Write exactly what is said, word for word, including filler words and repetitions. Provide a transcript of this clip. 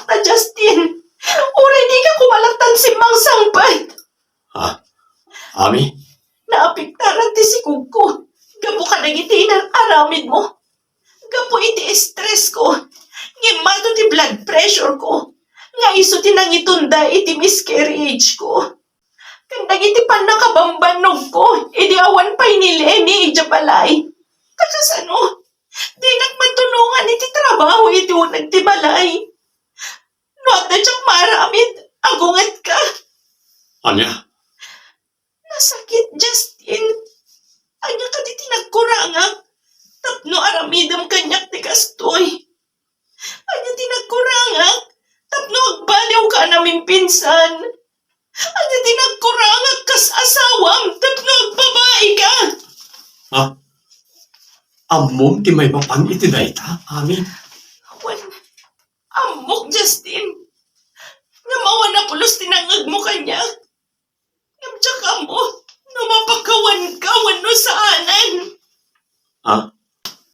Ta, Justin, uray dika koma lattan simmangsangpet. Ha? Ami? Naapektaran ti sikogko gapu kadagiti inar-aramidmo. Gapu iti stress ko, ngimmato ti blood pressure ko, nga isu ti nangitunda iti miscarriage ko. Ken dagiti pannakabambannog ko, idi awan pay ni Lenny idiay balay. Ta kasano? Dinak matulongan iti trabaho iti uneg ti balay. No adda diak maaramid, agungetka. Ania? Nasakit, Justin. Ania kadi ti nagkurangak tapno aramidem kaniak ti kastoy? Ania ti nagkurangak tapno agbaliwka a namimpinsan? Ania ti nagkurangak kas asawam tapno agbabaika? Ha? Ammom ti maipapan iti dayta, Ami? Wen, ammok, Justin.